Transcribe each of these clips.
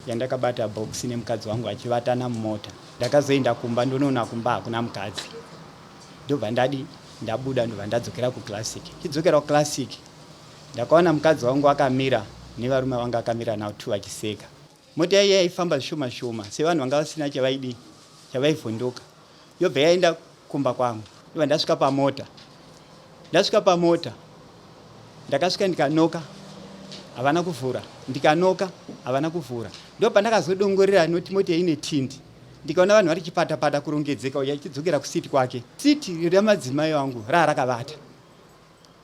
yandakabata box nemukadzi wangu achivatana mumota. Ndakazoenda kumba ndonoona kumba hakuna mukadzi. Ndobva ndadi ndabuda ndobva ndadzokera kuclassic. Chidzokera kuclassic ndakaona mukadzi wangu akamira nevarume vanga akamira navo two vachiseka. Mota iya yaifamba zvishoma shoma sevanhu vanga vasina chavaidi chavaivhunduka yobva yaenda kumba kwangu ndobva ndasvika pamota ndasvika pamota ndakasvika ndikanoka havana kuvhura ndikanoka havana kuvhura ndopandakazodongorera noti mota ine tindi ndikaona vanhu vari chipatapata kurongedzeka uya ichidzokera kusiti kwake siti ramadzimai wangu raa rakavata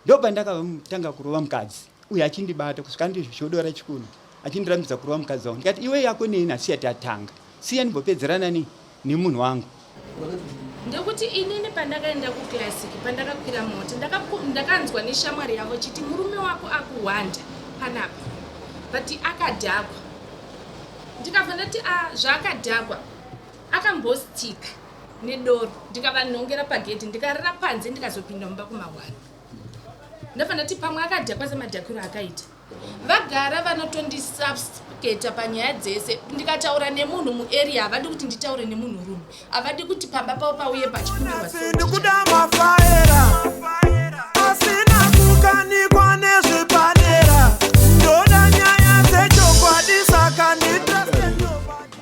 Ndopandakatanga kurova mukadzi uyo achindibata kusvika andizvodora chikuno achindirambidza kurova mukadzi wangu ndikati iwe yako neni asiya tatanga siya ndimbopedzerana ni nemunhu wangu. Ndekuti inini pandakaenda kuclassic pandakakwira mota ndakanzwa neshamwari yavo chiti murume wako akuhwanda panapa but akadhakwa ndikabva ndati ah, zvaakadhakwa akambostika nedoro ndikavanhongera pagedhi ndikarara panze ndikazopinda mumba kumahwani ndabva ndati pamwe akadhakwa semadhakiro akaita vagara vanotondisubsketa panyaya dzese ndikataura nemunhu muarea havadi kuti nditaure nemunhu rume havadi kuti pamba pavo pauye pachikumbirwa ndikuda mafaera asina kukanikwa nezvipanera ndoda nyaya dzechokwadi saka nditrust nobody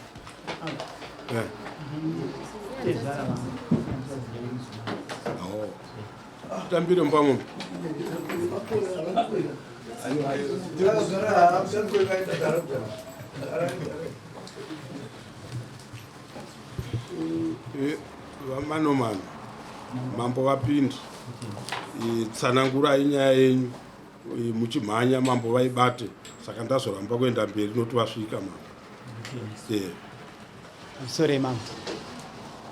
Tambire mumba mombe. Eh, Vamanomano, mambo vapindi, eh, tsanangurai nyaya yenyu eh, muchimhanya mambo vaibate, saka ndazoramba kuenda mberi noti vasvika mambo. Yeah. Sorry mama.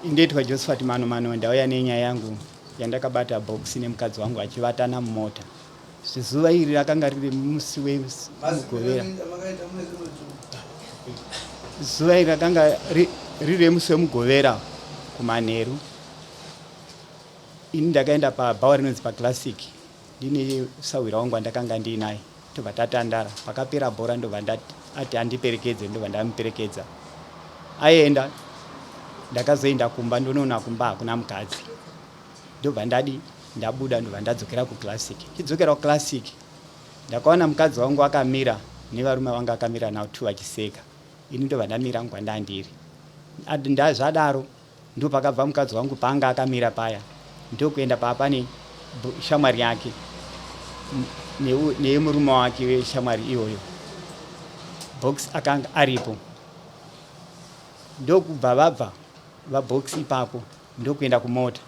Indeitwa Josephat Mano Mano ndauya nenyaya yangu yandakabata box nemukadzi wangu achivatana mumota. Zuva iri rakanga riri musi wemugovera. Zuva iri rakanga riri musi wemugovera kumanheru. Ini ndakaenda pabhawa rinonzi paClassic ndine sahwira wangu wandakanga ndiinaye. Tobva tatandara. Pakapera bhora ndobva ati andiperekedze ndobva ndamuperekedza. Aenda ndakazoenda kumba ndonoona kumba hakuna mukadzi. Ndobva ndadi ndabuda ndobva ndadzokera kuclassic. Chidzokera kuclassic ndakaona mukadzi wangu akamira nevarume vanga akamira navo two vachiseka. Ini ndobva ndamira kwandandiri. Zvadaro Ndopakabva mukadzi wangu paanga akamira paya ndokuenda paapane shamwari yake neyemurume wake weshamwari iyoyo box akanga aripo ndokubva vabva vabox ipapo ndokuenda kumota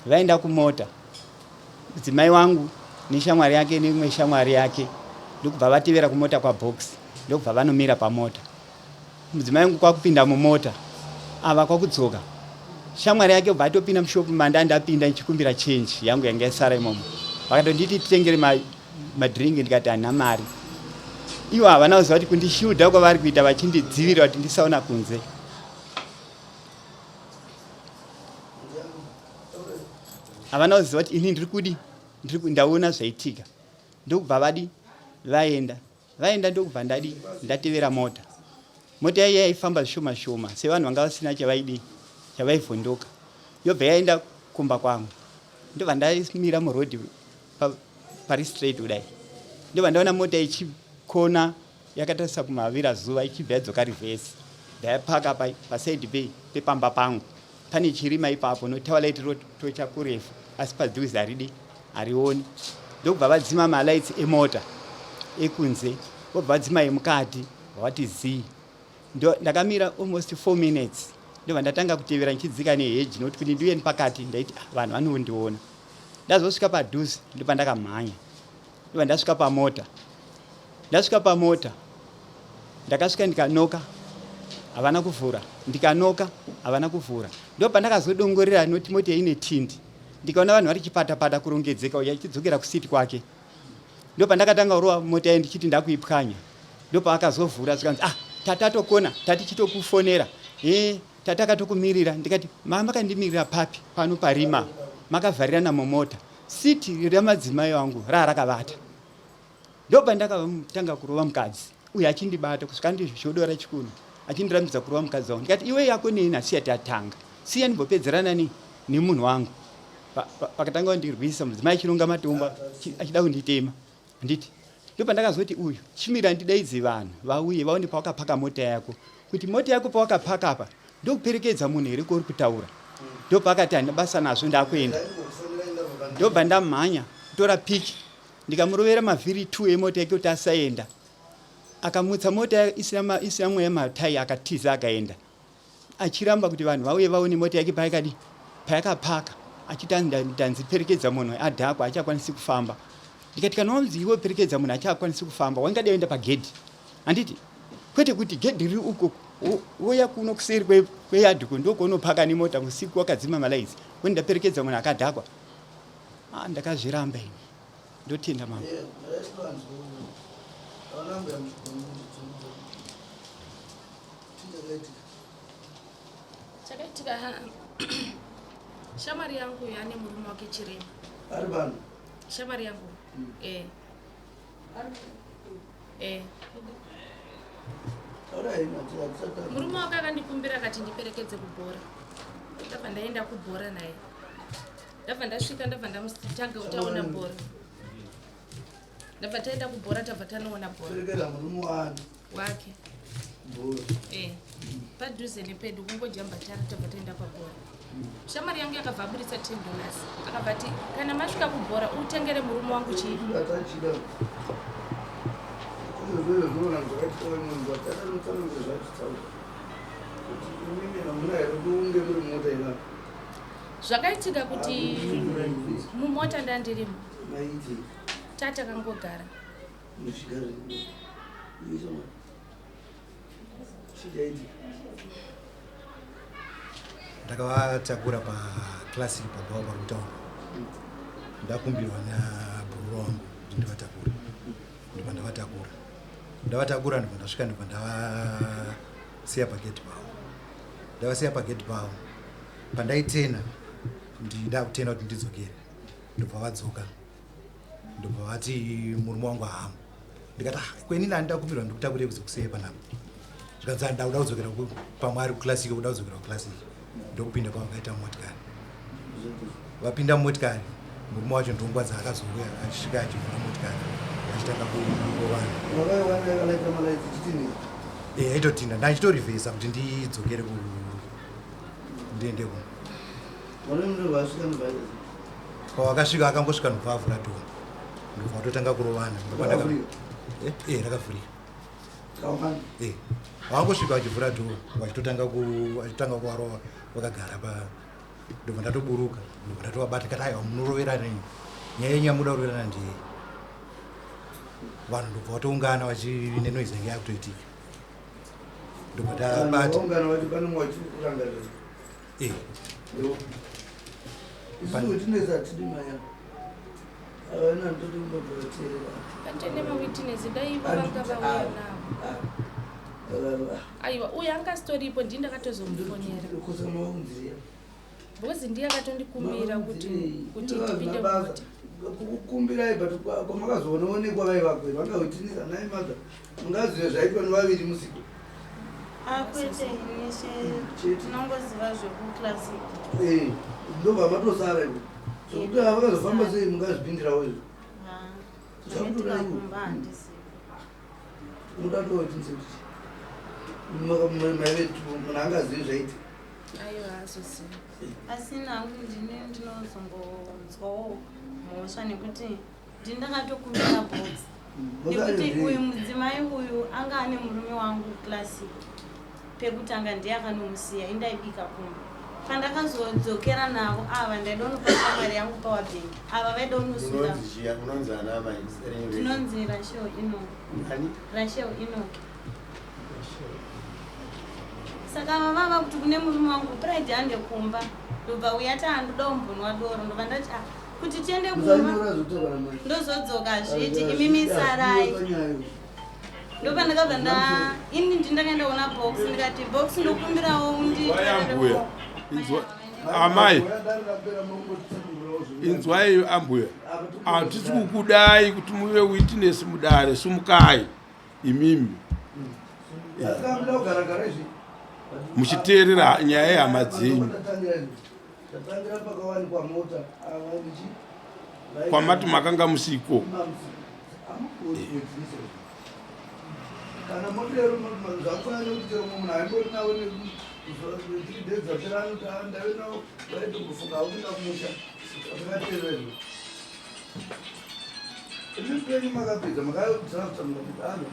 vaenda kumota mudzimai wangu neshamwari yake neimwe shamwari yake ndokubva vatevera kumota kwabox ndokubva vanomira pamota Mudzimai wangu kwakupinda mumota ava kwakudzoka shamwari yake obva atopinda mushop manda ndapinda ndichikumbira change yangu yanga yasara imomo vakatonditi titengere madrink ndikati handina mari ivo havana kuziva kuti kundishiudha kwavari kuita vachindidzivirira kuti ndisaona kunze havana kuziva kuti ini ndiri kudi ndaona zvaitika ndokubva vadi vaenda Vaenda ndokubva ndadi ndatevera mota. Mota iya yaifamba zvishoma shoma sevanhu vanga vasina chavaidi chavaivhunduka. Yobva yaenda kumba kwangu. Ndobva ndamira muroad pari straight kudai. Ndobva ndaona mota ichikona yakatarisa kumavira zuva ichibva yadzoka reverse. Ndayapaka paside pei pepamba pangu. Pane chirima ipapo notawa light rotocha kurefu asi padhuze haridi harioni ndokubva vadzima malights emota ekunze vobva vadzima emukati vavati zii ndakamira almost four minutes ndobva ndatanga kutevera ndichidzika neheji nokuti kuti ndiuye nepakati ndaiti ah, vanhu vanondiona ndazosvika padhuze ndopandakamhanya ndobva ndasvika pamota ndasvika pamota ndakasvika ndikanoka havana kuvhura ndikanoka havana kuvhura ndopandakazodongorera noti mota ine tindi ndikaona vanhu vari chipatapata kurongedzeka uya ichidzokera kusiti kwake ndopandakatanga kurova mota ye ndichiti ndakuipwanya ndopaakazovhura zvikanzi ah tatatokona tatichitokufonera e tatakatokumirira ndikati ma makandimirira papi pano parima makavharirana mumota siti ramadzimai wangu raa rakavata ndopandakatanga kurova mukadzi Uyo achindibata kusvika andizvodora chikuno achindirambidza kurova mukadzi wangu. Ndikati iwe yako neni hasiya tatanga. Siya ndimbopedzerana ni nemunhu wangu. Pakatanga kundirwisa mudzimai achironga matombo achida kunditema. Handiti? Ndopandakazoti uyu chimira ndidaidze vanhu vauye vaone pawakapaka mota yako. Kuti mota yako pawakapaka apa ndokuperekedza munhu here kwauri kutaura. Ndopaakati handina basa nazvo ndakuenda. Ndobva ndamhanya kutora piki ndikamurovera mavhiri 2 emota yake kuti asaenda. Akamutsa mota isina, isina mweya matai akatiza akaenda achiramba kuti vanhu vauye vaone mota yake payakadi payakapaka achiti ndanzi perekedza munhu adhakwa achakwanisi kufamba. Ndikati kana wanzi iwe perekedza munhu achakwanisi kufamba waingadi aenda pagedhi handiti kwete kuti gedhi riri uko woya kuno kuseri kweyadhi ko ndokuonopaka nemota usiku wakadzima malaitsi woni ndaperekedza munhu akadhakwa. Ah, ndakazviramba ini. Ndotenda mama. Chakaitika shamwari yangu yane murume wake chirema. Ari pano. Shamwari yangu. Eh. Eh. Murume wake akandikumbira akati ndiperekedze kubhora. Ndabva ndaenda kubhora naye. Ndabva ndasvika ndabva ndamutanga taona bhora. Ndabva taenda kubhora tabva tanoona bhora. Perekedza murume wani. Wake. Bhora. Eh. Padhuze nepedu kungojamba tara tabva taenda pabhora. Shamwari yangu yakabva aburitsa 10 dollars. Akabva ati kana masvika kubhora utengere murume wangu chii? Zvakaitika kuti mumota ndandirimo. Tata kangogara. Ndakavatakura paclassic pabhawa pari kutaura ndakumbirwa nabhururu wangu kuti ndivatakure ndobva ndavatakura ndavatakura ndobva ndasvika ndobva ndavasiya pagedhi pavo ndavasiya pagedhi pavo pandaitena ndakutena kuti ndidzokere ndobva vadzoka ndobva vati murume wangu haamo ndikati ah, kwenini andida kumbirwa ndikutakurei kuzokusiyai panapa zvikanzi ah, ndakuda kudzokera pamwe ari kuclassic kuda kudzokera kuclassic ndokupinda kwavakaita mumotikari vapinda mumotikari murume wacho ndonguva dzaakazouya achisvika achivhura motikari achitanga kurovana eh, aitotinda ndachitorivhesa kuti ndidzokere ndiende ku pawakasvika akangosvika ndobva avhura dhoo ndobva watotanga kurovana eh, eh, rakavhurika eh, wangosvika vachivhura dhoo vachitotanga vachitanga kuvarova vakagara pa ndobva ndatoburuka ndobva ndatovabata kati aiwa munoroverana ini nyaya yenyu yamuda kuroverana ndiyei vanhu ndobva vatoungana vachine noise yange yakutoitika ndobva tabata Eh. Patine mawitness dai ivo vanga vauya navo. Aiwa uyu anga asitoripo ndini ndakatozomufonera. Because ndiye akatondikumbira kuti kuti tipinde mumota. Kukumbirai but kwamakazoonekwa vaivako vanga witness anai mother mungazive zvaitwa nevaviri musiku. Ah, kwete inishe tinongoziva zvekuclassic. Eh, ndobva matosara ivo. Zvekuti ava vakazofamba sei mungazvipindirawo izvo. Zvakaitika kumba handizivi. Unoda kutoita kuti maive munhu angazivi zvaitika. Aiwa azozivi. Asi nangu ndine ndinozombonzwawo mhosva nekuti ndini ndakatokumbira box nekuti uyu mudzimai uyu anga ane murume wangu classic pekutanga ndiye akanomusiya indaibika kumba pandakazodzokera navo ava ndaida unopa shamwari yangu power bank ava vaida unosuda ndinonzi Rachel Enoch Rachel Enoch saka ava vava kuti kune murume wangu pride hande kumba ndobva uya ta andoda kumbonwa doro ndobva ndati ah kuti tiende kumba ndozodzoka zviti imimi sarai ndopa ndakabva nda ini ndi ndakaenda kuona box ndikati box ndokumbirawo undiambuya amai inzwai ambuya hatisi kukudai kuti muve witness mudare sumukai imimi. Muchiteerera nyaya yehama dzenyu. Kwamati makanga musiko. Kana motero zvakufanana nekuti chero mumwe munhu aimbori navo three days dzapera anoti ah, ndave navo vaitombofunga akuenda kumusha zvakateerera izvo imi penyu makapedza makadrafta mukapedza ano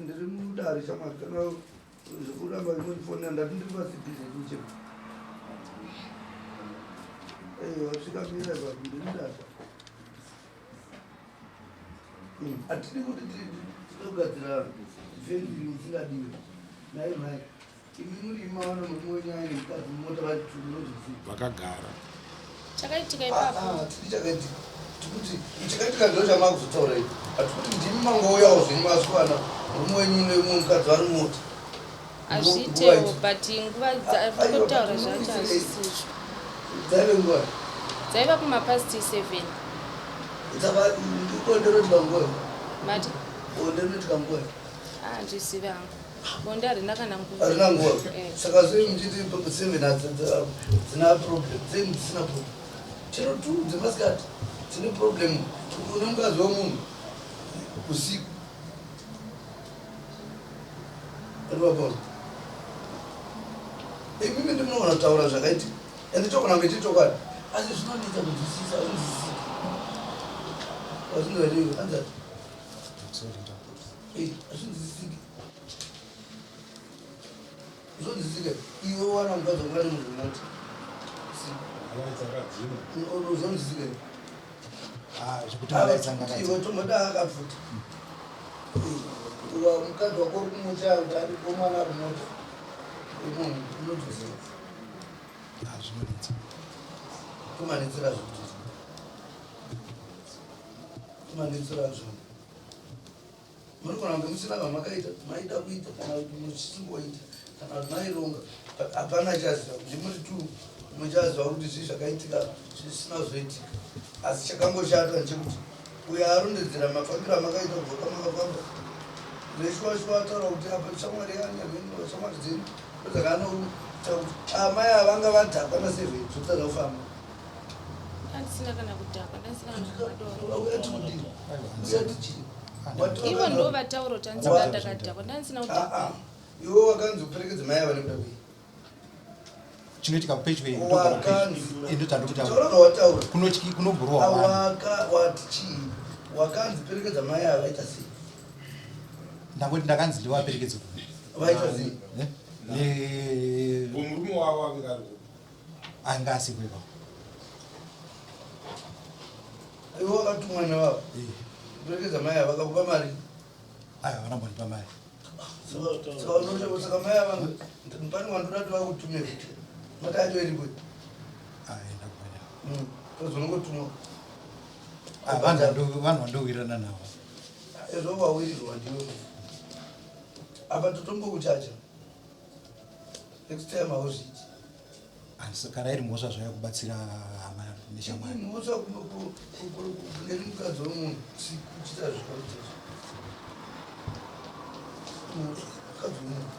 ndiri mudare shamwari kana zvekuramba ndinondifonera ndati ndiri pacbz kuchema wasvika mira ndiri mudare Hatidi kuti tide kugadzira fendi isingadiwe. Nhai mhai, imi muri maona murume wenyu aine mukadzi mumota vari two munozviziva. Vakagara. Chakaitika ipapo. Ah, ah, tidi chakaitika. Tikuti chakaitika ndo chamakuzotaura ipi. Hatikuti ndimi mangouyawo zvenyu maswana murume wenyu nemumwe mukadzi vari mumota. Hazviitewo but nguva dzakutaura zvacho hazvisizvo. Dzaive nguva? Dzaiva kumapast 7. Saka bonde rinoitika nguva? Mati? Bonde rinoitika nguva? Ah, handizivi hangu. Bonde harina kana nguva. Harina nguva. Eh. Saka sei muchiti 7 hadzina problem, sei dzisina problem? Chero 2 dzemasikati dzine problem. Une mukadzi wemunhu usiku. Imimi ndimunogona kutaura zvakaitika ende togona kunge chiri chokwadi asi zvinonetsa kunzwisisa azvinzwisisiki azvinzwisisiki anzati azvinzwisisiki Zvonzwisika iwe wana mukadzi wako ane munhu mota. Zvonzwisika. Ah, zvekuti vanaitsanga Iwe tomoda akapfuta. Uwa mukadzi wako uri kumucha kuti ari komwana ari mota. Munhu unonzwisika. Ah, zvinonetsa. Kumanetsera zvekuti. Kumanetsera zvinhu. Munogona kunge musina zvamakaita, maida kuita kana kuti muchisingoita kana kuti maironga, but hapana achaziva kuti muri two muchaziva kuti zvii zvakaitika zvisina kuzoitika. Asi chakangoshata ndechekuti uyo arondedzera mafambiro amakaita kubva kwamakafamba zveshuwa shuwa ataura kuti apa shamwari yani hameno shamwari dzenyu ndodzakanoita kuti amai ava vanga vadhakwa naseven zvotadza kufamba. Andisina kana kudhakwa, ndandisina kana kumwa doro. Uya tikudii? Uya tichii? Ivo ndo vataura kuti hanzi nda ndakadhakwa, ndandisina kudhakwa. Ah, ah. Iwe wakanzi uperekedze mai ava nekuda kwei? Chinoitika pedyo iyi Wakanzi. ndotandokutaura Taura zvawataura. kunotyi kunobhurowa vanhu Waka wati chii? Wakanzi perekedza mai ava vaita sei? Ndangoti ndakanzi ndivaperekedze Vaita sei? Eh? Ne- Murume wavo anga ari kupi? Anga asiko ipapo. Iwe wakatumwa navavo kuperekedza mai ava vakakupa mari? Aiwa, havana kumbondipa mari. Saka mai ava pane wandoda kuti vakutume futi mati acho iripo? Kazonongotumwa. Ah, vanhu vandowirirana navo. Ezvo wawirirwa ndiwe apa totombokuchacha next time hauzviiti. Asi kana iri mhosva zvayo kubatsira hama neshamwari. Mhosva kunge mukadzi wemunhu kuchita zvakaita mukadzi wemunhu.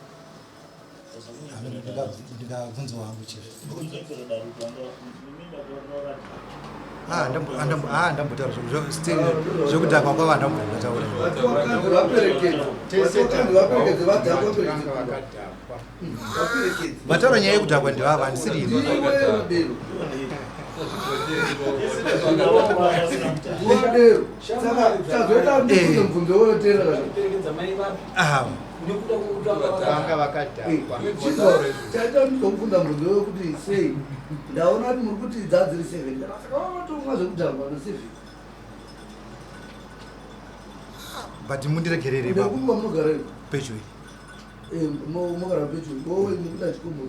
Ndingabvunzawo hangu chief. Ah, ah, ndambotaura zvekudhakwa kwavo handambotaura. Vataura nyaya yekudhakwa ndivava, handisiri ini. Vanga vakadhakwa. Chaita ndizokubvunza mubvunzo wekuti sei ndaona kuti muri kuti dzadziri seven saka vavatomwa zvekudhakwa na seven. But mundiregerere. Ndekuva munogara iyo pedyo. Eh, mogara pedyo wowe nekuda chikomo.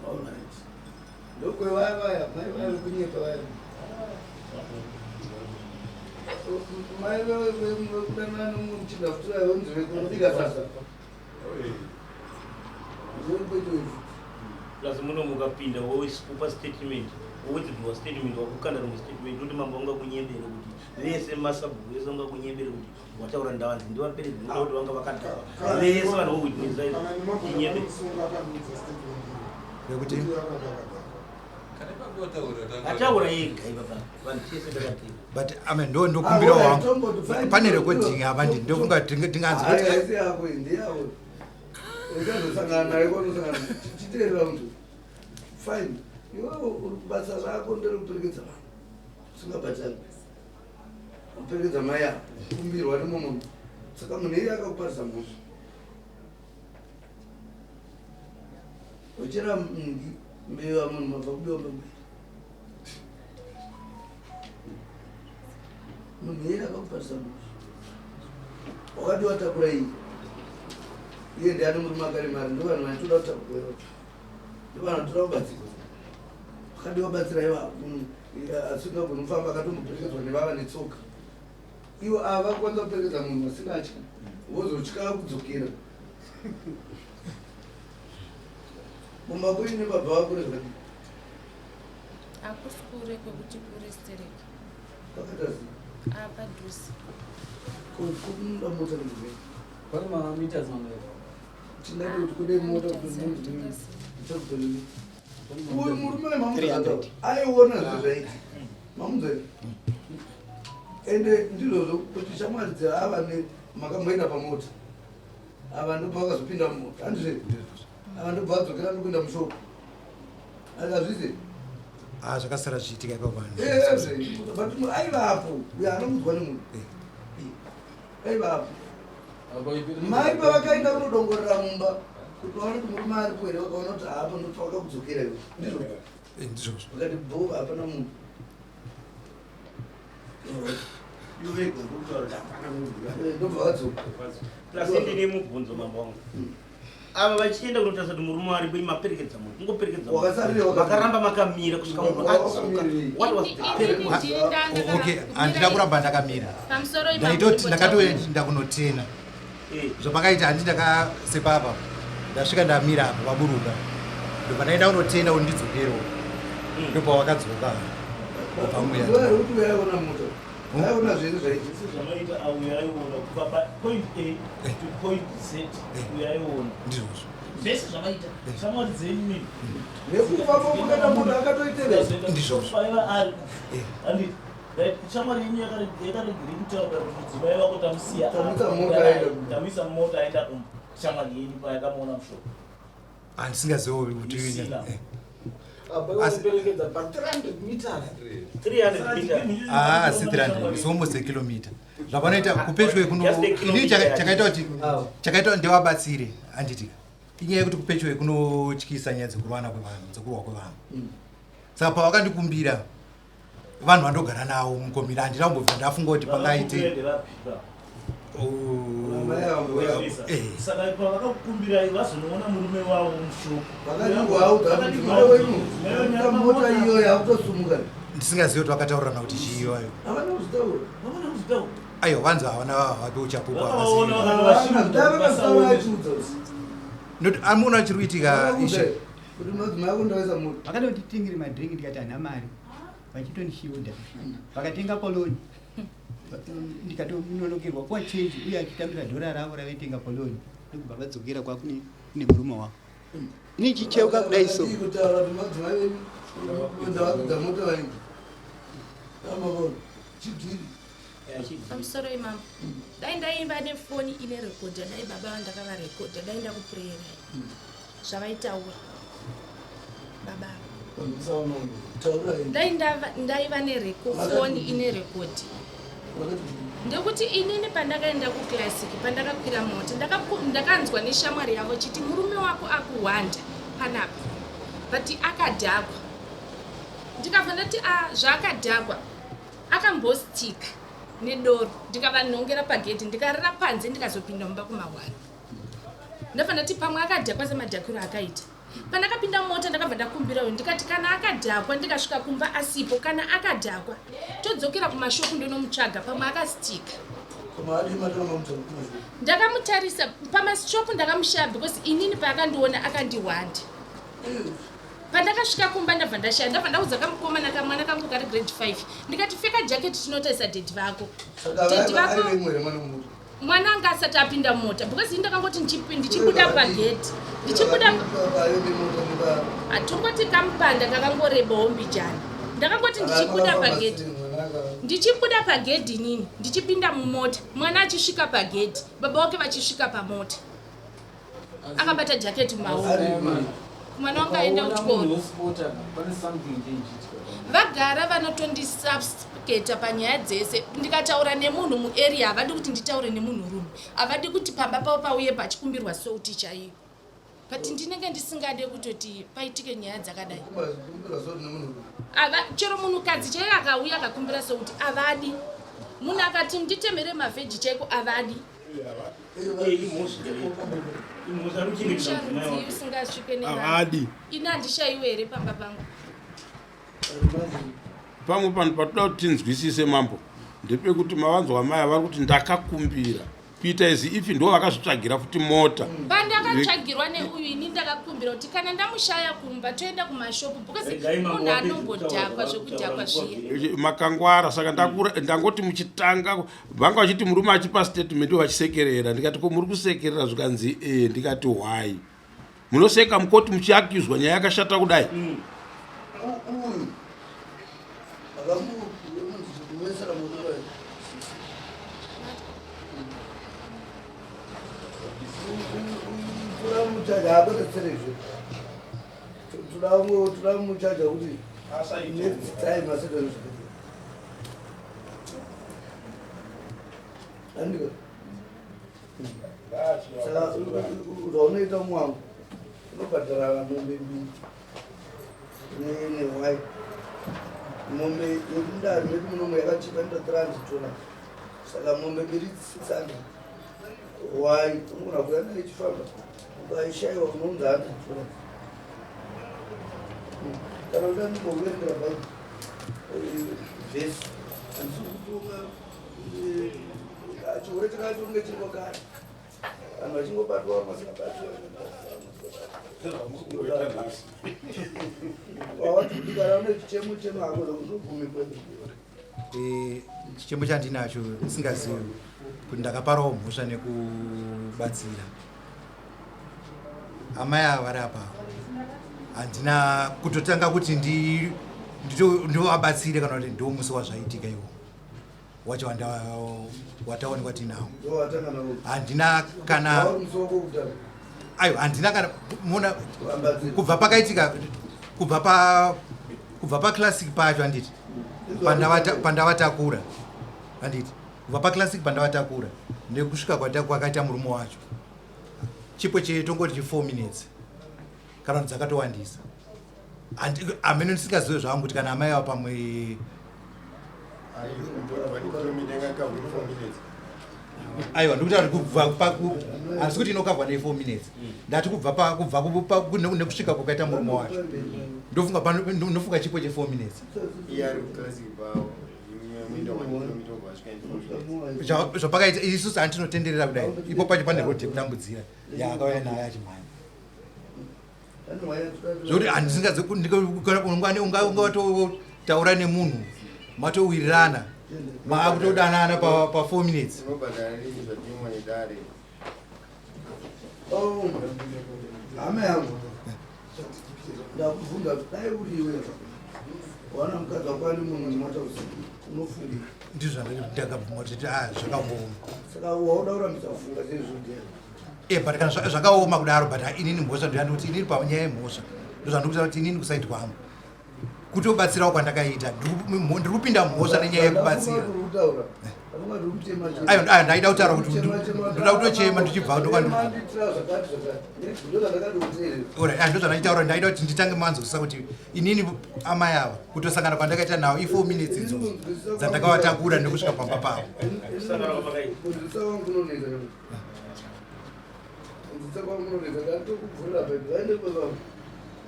Alright, ndokwe vaya vaya mai vaya vekunyepa vaya mai vekudanana nomumwe muchinda futi vaya venzi vekunobika sasa ndokwecho izvi. Plus muno mukapinda wokupa statement. Withdraw statement wakukanda rimwe statement kuti mambo vanga kunyebere kuti vese masabhuku vese vanga kunyebere kuti wataura ndavanzi ndivaperedzi ndoda kuti vanga vakadhakwa vese vanhu vowitnessa izvo tinyebe. Yekuti Ataura ega ipapa vanhu tese takatira. But I mean, ndo ndokumbira wangu pane recording apa ndi ndofunga tinganzi Hayi, haisi yako iyi, ndeyavo. Uchazosangana naye kwanosangana. Chiteerera mntu. Fine. Iwewe uri basa rako nderekuperekedza vanhu. Usingabhadhari. Kuperekedza mai ava, kukumbirwa nemumwe munhu. Saka munhu iye akakuparisa mhosva. Uchera mngi mbeva munhu mabva kubiwa mbambaira. Munhu iye akakuparisa mhosva. Wakati watakura iyi. Iye ndiani murume akaremara ndovanhu vanotoda kutakurwa ivo. Ndovanhu vanotoda kubatsirwa. Wakati wabatsira ivavo munhu asingagoni kufamba akatomboperekedzwa nevava netsoka. Ivo ava vakwanisa kuperekedza munhu vasingatyi vozotya kudzokera. Kumba kwenyu nebaba vako rezvakadii? Hakusi kure kwekuti kure stereki. Kwakaita sei? Apadhuze. Ko kunoda mota nezvei? Pane mameters mangani? Tingade kuti kune mota kuti munhu ndichakudonini. Uyu murume wemamudzata aiona zvezvaiti. Mamudzata. Ende ndizvozvo kuti shamwari dzeava ne makamboenda pamota. Ava ndobva vakazopinda mumota. Handizve? Ava ndobva vadzokera ndokuenda mushopu. Hazvizi? Ah, zvakasara zvichiitika ipapo. Ezve, but aivapo. Uyo anomudzwa nemunhu. Aivapo. Mai pavakaenda kunodongorera mumba kuti vaone kuti murume aripo here vakaona kuti haapo ndopa vakakudzokera iwe. Ndizvo? Ndizvozvo. Vakati bho hapana munhu. Ndobva vadzoka. Plus ndine mubvunzo mambo wangu. Ava vachienda kunotarisa kuti murume aripo maperekedza munhu kungoperekedza munhu. Wakasarira wakamira. Vakaramba makamira kusvika munhu adzoka. What was the purpose? Okay, handina kuramba ndakamira. Pamusoro ipapo Ndaitoti ndipo ndakatoenda kunotena. Zvapakaita handi ndakasepa apa. Ndasvika ndamira apa vaburuka. Ndobva ndaenda kunotena kuti ndidzokerewo. Ndopavakadzoka. Kubva muya. Zuva rekuti uyo aiona mota. Aiona zvese zvaiti. Zvese zvamaita auyo aiona kubva pa point A to point Z uyo aiona. Ndizvozvo. Zvese zvamaita shamwari dzenyu mimi. Nekufamba kwakaita munhu akatoitevera. Ndizvozvo. Paiva ari. Handiti. Right, shamwari yenyu yakaregere kutaura kuti mudzimai wako tamusiya. Tamuisa mumota aenda kumba. Tamuisa mumota aenda kumba. Shamwari yenyu payakamuona mushop. Handisingazivo kuti Usina. Apa pa 300 meters. 300 meters. Ah, si 300, it's almost a kilometer. Zvavanoita kupechwe kuno Just a ini kilometer. chakaita kuti chakaita kuti ndivabatsire handiti. Inyaya yekuti kupechwe kunotyisa nyaya dzekurwana kwevanhu, dzekurwa kwevanhu. Saka pavakandikumbira vanhu vandogara navo mukomira handina kumbobvira ndafunga kuti pangaite Saka pavakakukumbirai vazonoona murume wavo mushopu. Vakati kuti mudzimai wenyu mota iyoyo yakutosumuka. Ndisingazivi kuti vakataurirana kuti chii iwayo. Havana kuzvitaura. Havana kuzvitaura. Aiwa, vanzi havana vape uchapupu. Vakavaona Havana kuzvitaura. Noti amuona chiri kuitika ishe. Kuti madzimai ako ndaisa mota. Vakada kuti titengere madrink ndikati hana mari. Vachitondishiuda. Vakatenga poloni. Ndikatononokerwa kuwa change uye achitambira dhora ravo ravaitenga poloni. Ndokubva vadzokera kwakune kune murume wavo. Nichicheuka kudai so. Vakadii kutaura kuti madzimai venyu ndavakudza mota vaingi. Amavona. Chidhiri. Pamusoro imambo. Dai ndaimba nefoni ine rekodha dai baba vandakavarekodha dai ndakupureyerai. Zvavaitaura. Baba ava. Dai ndaiva nereko foni ine rekodhi. Ndekuti inini pandakaenda kuclassic pandakakwira mota ndakanzwa neshamwari yavo chiti murume wako akuhwanda panapa but akadhakwa. Ndikabva ndati a zvaakadhakwa akambostika nedoro ndikavanhongera pagedhi ndikarara panze ndikazopinda mumba kumahwani. Ndabva ndati pamwe akadhakwa semadhakiro akaita. Pandakapinda mumota ndakabva ndakumbirawo ndikati kana akadhakwa ndikasvika kumba asipo kana akadhakwa todzokera kumashopu ndonomutsvaga pamwe akastika. Ndakamutarisa pamashopu ndakamushaya because inini paakandiona akandihwanda. Pandakasvika kumba ndabva ndashaya, ndabva ndaudza kamukomana kamwana kangu kari grade 5 ndikati pfeka jacket tinotarisa daddy vako. Daddy vako mwana anga asati apinda mumota because ini ndakangoti ndichibuda pagate ndichibuda hatongoti kamupanda kakangorebawo mbijana ndakangoti ndichibuda pagate ndichibuda pagedhi inini ndichipinda mumota mwana achisvika pagedhi baba wake vachisvika pamota akabata jaketi mumaoko mwana wangu aenda kuchikoro vagara vanotondisubsketa panyaya dzese ndikataura nemunhu muarea havadi kuti nditaure nemunhurume havadi kuti pamba pavo pauye pachikumbirwa souti chaiyo but ndinenge ndisingade kutoti paitike nyaya dzakadai ava chero munhukadzi chaiye akauya akakumbira souti avadi munhu akati nditemere mavheji chaiko avadi Avadi. Ini handishaiwe here pamba pangu? Pamwe panhu patoda kuti tinzwisise mambo ndepekuti mavanzwa amai vari kuti ndakakumbira kuita izi ifi ndo vakazvitsvagira futi mota. Pandakatsvagirwa neuyu ini ndakakumbira kuti kana ndamushaya kumba toenda kumashopu because munhu anombodhakwa zvekudhakwa zviya. Makangwara saka ndangoti muchitanga Vanga vachiti murume achipa statement vachisekerera ndikati ko muri kusekerera zvikanzi e ndikati why munoseka mukoti muchiakuzwa nyaya yakashata kudai mm. Toda muchaja kuti next time asita Andika. Saka zvaunoita mwangu unobhadhara mombe mbiri nehwai. Mombe yekundari medu munomu yakachipa inoita 300 dollars. Saka mombe mbiri 600. Hwai unogona kuuya nayo ichifamba ukaishaiwa unounza 100 dollars. Kana uda ndimbokuverengera Bhaibheri vhesi. Handisi kutonga chihure chakatonge chiriko kare vanhu vachingobatwa vamwe vasingabatwi wawati kuti kana une chichemo chemo hako zvinobvumikwa eh, chichemo chandinacho ndisingazivi kuti ndakaparawo mhosva nekubatsira amai ava vari apa handina kutotanga kuti ndivabatsire kana kuti ndiwo musi wazvaitika iwo wacho wataonekwa tinawo handina kana ayo handina kana mona kubva pakaitika kubva pa kubva paclassic pacho handiti pandavatakura handiti kubva paclassic pandavatakura nekusvika kwakaita murume wacho chipo chetongoti chi 4 minutes kana kuti dzakatowandisa hameno ndisingazive zvangu kuti kana amai ava pamwe aiwa ndikuti kuti kubva handisi kuti inokavwa nei 4 minutes ndati kubva kubva nekusvika kwakaita murume wacho ndofunga ndofunga chipo che 4 minutes Zvapakaita isusu handinotenderera kudai ipo pacho pane road yekudambudzira yaakauya nayo achimhanya zvekuti handisingaungatotaura nemunhu matowirirana maakutodanana pa 4 minutes Oh, hama yangu ndakubvunza dai uri iwe wana mukadzi wako ane munhu mota usiku unofungei ndizvo ndakabvuma kuti ah, zvakangooma saka wauda kurambidza kufunga seizvo e but kana zvakaoma kudaro but inini mhosva ndoyandi kuti inini panyaya yemhosva ndozvandikuta kuti inini kusaidi kwangu kutobatsirawo kwandakaita ndiri kupinda mhosva nenyaya yekubatsira ayo ayo ndaida kutaura kuti ndoda kutochema ndichibva ndozvandachitaura ndaida kuti nditange manzwisisa kuti inini amai ava kutosangana kwandakaita nawo i4 minutes idzodzo dzandakavatakura nekusvika pamba pavo Kunzwisisa kwangu kunonetsa ndatokubvurira bhaibheri vaende baba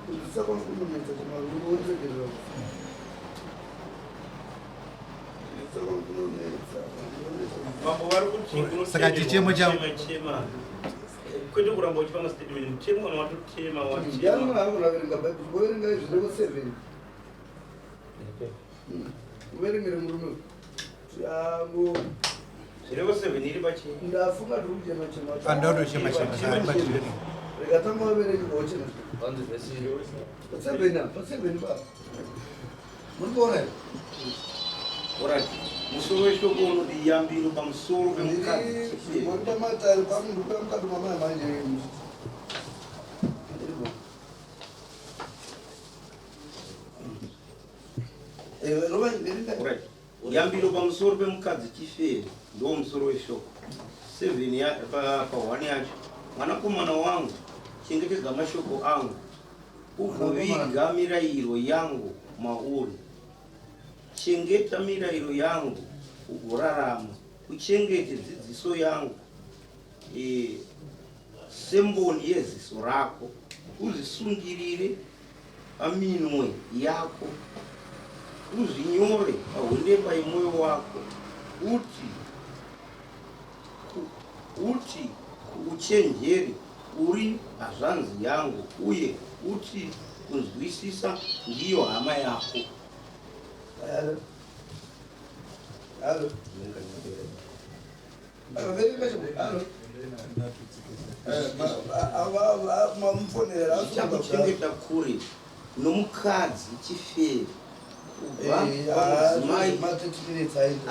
kunzwisisa kwangu kunonetsa kumaruonzekerera kunzwisisa kwangu kunonetsa Mambo vari kuti Saka chichemo chavo- chema. Kwete kuramba uchipa mastatement mutemo kana watotema Ndiani munhu anogona kuverenga Bhaibheri? Kuverenga zvirevo 7. Uverengere murume uyu. Tiango. Zvirevo 7 iri pachii? Ndafunga ndiri kuchema chema. Ah, ndautochema chema, saka ari pachii. Rega tanga waverenge wochema. Panzi vhesi Pa 7 apa, pa 7 pa. Muri kuona here? Alright. Musoro weshoko unoti yambiro pamusoro pemukadzi. Muri pamatare pamunhu pamukati mamai manje. Alright. Yambiro pamusoro pemukadzi chifeve ndiwo musoro weshoko. 7 ya pa, pa 1 yacho. Mwanakomana wangu chengetedza mashoko angu ugoviga mirayiro yangu mauri. Chengeta mirayiro yangu ugorarama, uchengete dzidziso yangu e, semboni yeziso rako, uzvisungirire paminwe yako, uzvinyore pahwendefa yemwoyo wako, uti uti kuuchenjeri uri hazvanzi yangu, uye uti kunzwisisa ndiyo hama yako. Halo. Halo. Zvichakuchengeta kure nomukadzi chifeve kubva pamudzimai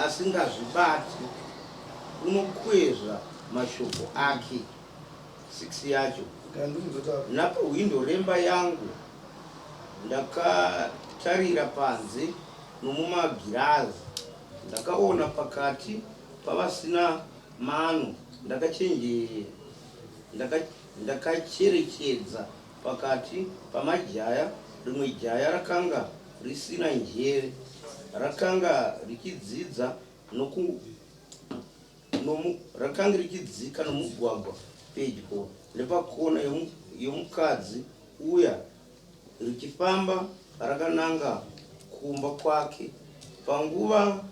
asingazvibati unokwezva mashoko ake. 6 yacho napahwindo remba yangu ndakatarira panze nomumagirazi ndakaona pakati pavasina mano ndakacherechedza pakati pamajaya rimwe jaya rakanga risina njere rakanga richidzidza noku nomu, rakanga richidzika nomugwagwa pedyo nepakona yomukadzi uya richifamba rakananga kumba kwake panguva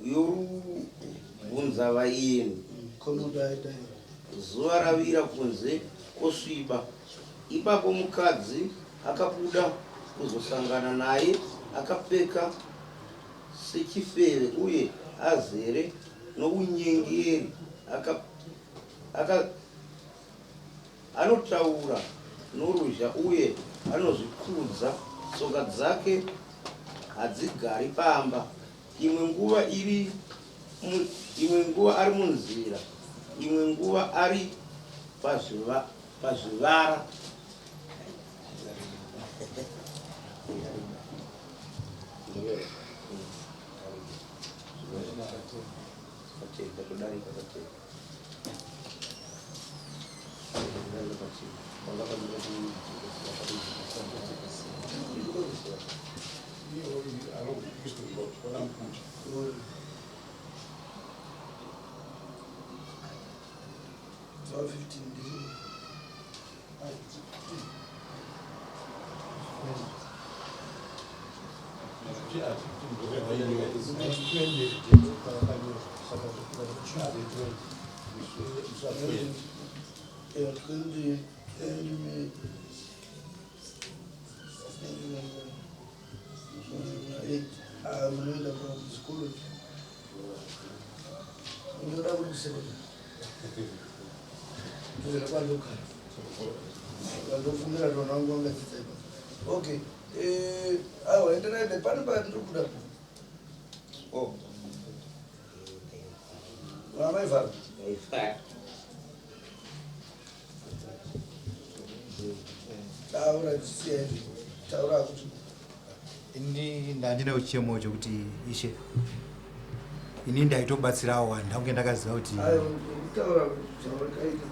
yorubvunzavaeni zuva ravira kunze kwosviba. Ipapo mukadzi akabuda kuzosangana naye akapfeka sechifeve uye azere nounyengeri aka, aka, Anotaura noruzha uye anozvikudza, tsoka dzake hadzigari pamba. Imwe nguva iri imwe nguva ari munzira, imwe nguva ari pazvivara. Munoenda kuzvikoro unoda kuti sekondari tozera kwandogara vandofungira tona vangu vangadzidza ipapo. Okay, aiwa, enderai mberi. Pane pandiri kuda. Oh. Vamaivhara. Taura, siya izvi, taura kuti. Ini ndandine chichemo chokuti ishe, ini ndaitobatsirawo vanhu, ndakunge ndakaziva kuti Aiwa, kutaura zvawakaita,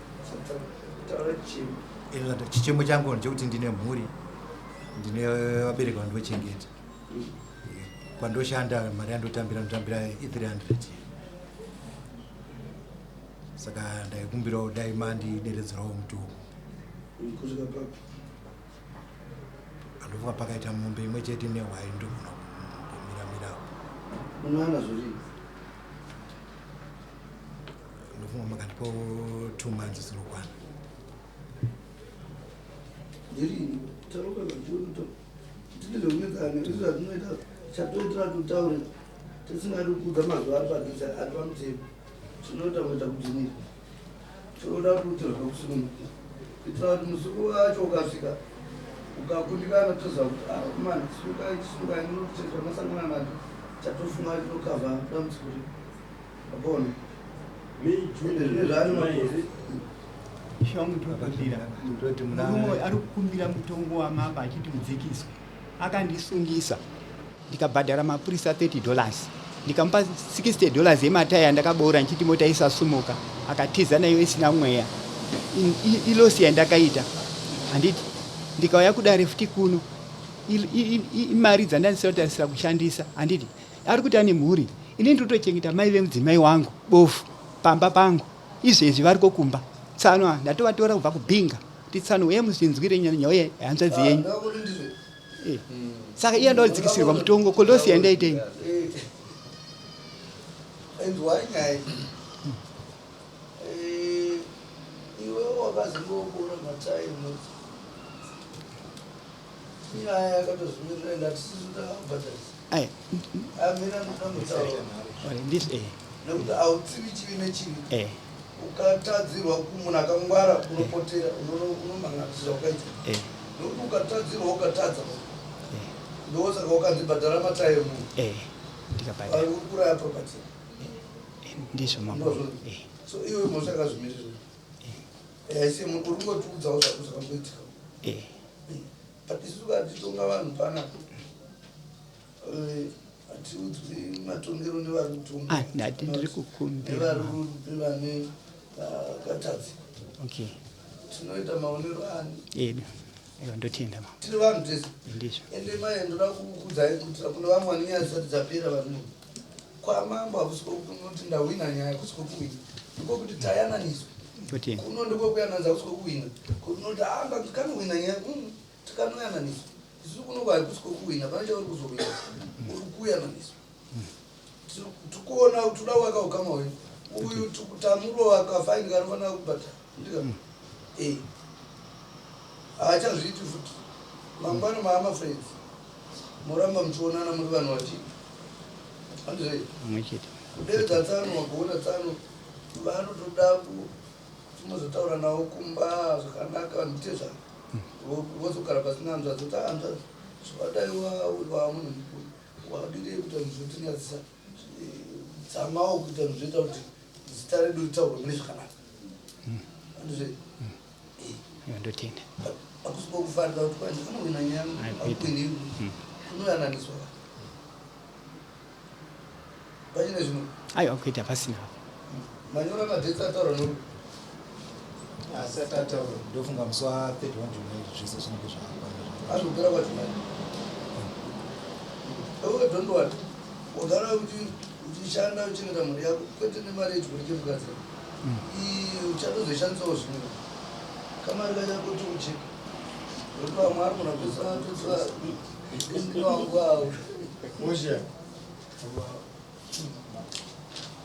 taura chichemo. Ini chichemo changu ndechekuti ndine mhuri, ndine vabereki vandochengeta. Kwandoshanda mari yandotambira ndotambira i300, saka ndaikumbirawo dai mandideredzerawo mutongo. Kusvika papi? Andofunga pakaita mombe imwe chete nehwai ndogona kumbomiramirawo. Unowana zvorii? Ndofunga makandipo 2 months dzinokwana. Ndirini taruka zvachiuto tine zvekunetsana isu zvatinoita chatoitira tutaure tisingadi kuudza mazuva ari padhuze ari pamutemo tinoita kuita kudzimira tinoda kuti utirwe kusununguka kuitira kuti musi wacho ukasvika ukakundikana toziva kuti akomana ah, sungai chisungai nokuti zvamasangana nazvo chatofunga chinokavha dambudziko redu Apona. Murume ari kukumbira mutongo wamambo achiti udzikiswe. Akandisungisa ndikabhadhara mapurisa 30 dollars ndikamupa 60 dollars yemataya andakaboora ndichiti mota isasumuka akatiza nayo isina mweya ilosi yandakaita handiti ndikauya kudare futi kuno imari dzandandisira kutarisira kushandisa handiti Ari kuti ane mhuri, ini ndiri kutochengeta mai vemudzimai wangu bofu pamba pangu. Izvezvi variko kumba. Tsano ah, ndatovatora kubva kuBinga kuti tsano uye muzvinzwire nyaya yehanzvadzi ah, yenyu. Eh. Saka iye anoda kudzikisirwa mutongo ko losi yandaitei? Inzwai nyaya eh, iwe wakazingobora matai unoti nyaya yakatozvimirira ende hatisisu takakubhadharisa amira ndinamutaura eh. nekuti hautsivi chivi nechivi eh. ukatadzirwa munhu akangwara unopotera unomhangatisa wakaita eh. nekuti ukatadzirwa ukatadza ndosaka wakanzi bhadhara matayo munhu uri kuraya property ndizvo mambo so iwe mhosva yakazvimirira ese uri kungotiudzawo zvako zvakamboitika eh. but isu katitonga vanhu panapa eh, hatiudzwi matongero nevari kutonga ah, ndati ndiri kukumbira nevari vakatadzi okay tinoita maonero ani edu aiwa ndotenda ma tiri vanhu tese ndizvo ende mai ndoda kukuudzai kuti kune vamwe vane nyaya dzisati dzapera vari Kwamambo hakusi kwokunoti ndahwina nyaya hakusi kwokuhwina ndiko kuti tayananiswa kuno ndiko kuyananisa hakusi kwokuhwina kunoti anga ah, tikanohwina nyaya mm, tikanoyananiswa isu kuno hakusi kwokuhwina pane chauri kuzohwina uri kuyananiswa tikuona toda kuvaka ukama hwedu uyu tamurova kafaini kanofanira kubhadhara ndika mm. eh. haachazviiti futi mangwana maama friends Moramba muchionana muri vanhu vati handizvei pamwe chete kuderedza tsano wagoona tsano vanotoda kuti muzotaura navo kumba zvakanaka vanhu tezva vozogara pasina hanzvadzi kuti ah, hanzvadzi zvadai wa munhu mukuru wadirei kuita zvinhu zvotinyadzisa dzamawo kuita zvinhu zvoita kuti zita redu ritaurwe mune zvakanaka handizvei ndotenda hakusi kokufarira kuti kwanzi kunohwina nyaya hakuhwini hmm. kunoyananiswa pachine zvimwe aiwa kuita pasina manyora madhesi ataura noru asati ataura ndofunga musi wa 31 july zvese zvinenge zvakwana azvopera kwajuly iwe don't worry wagara uchishanda uchengeta mhuri yako kwete nemari yechikuru chemukadzi iyi uchatozoishandisawo zvimwe kamari kachakuti ucheka nokuti vamwe ari kuna kusa totsiva wangu avo Osha.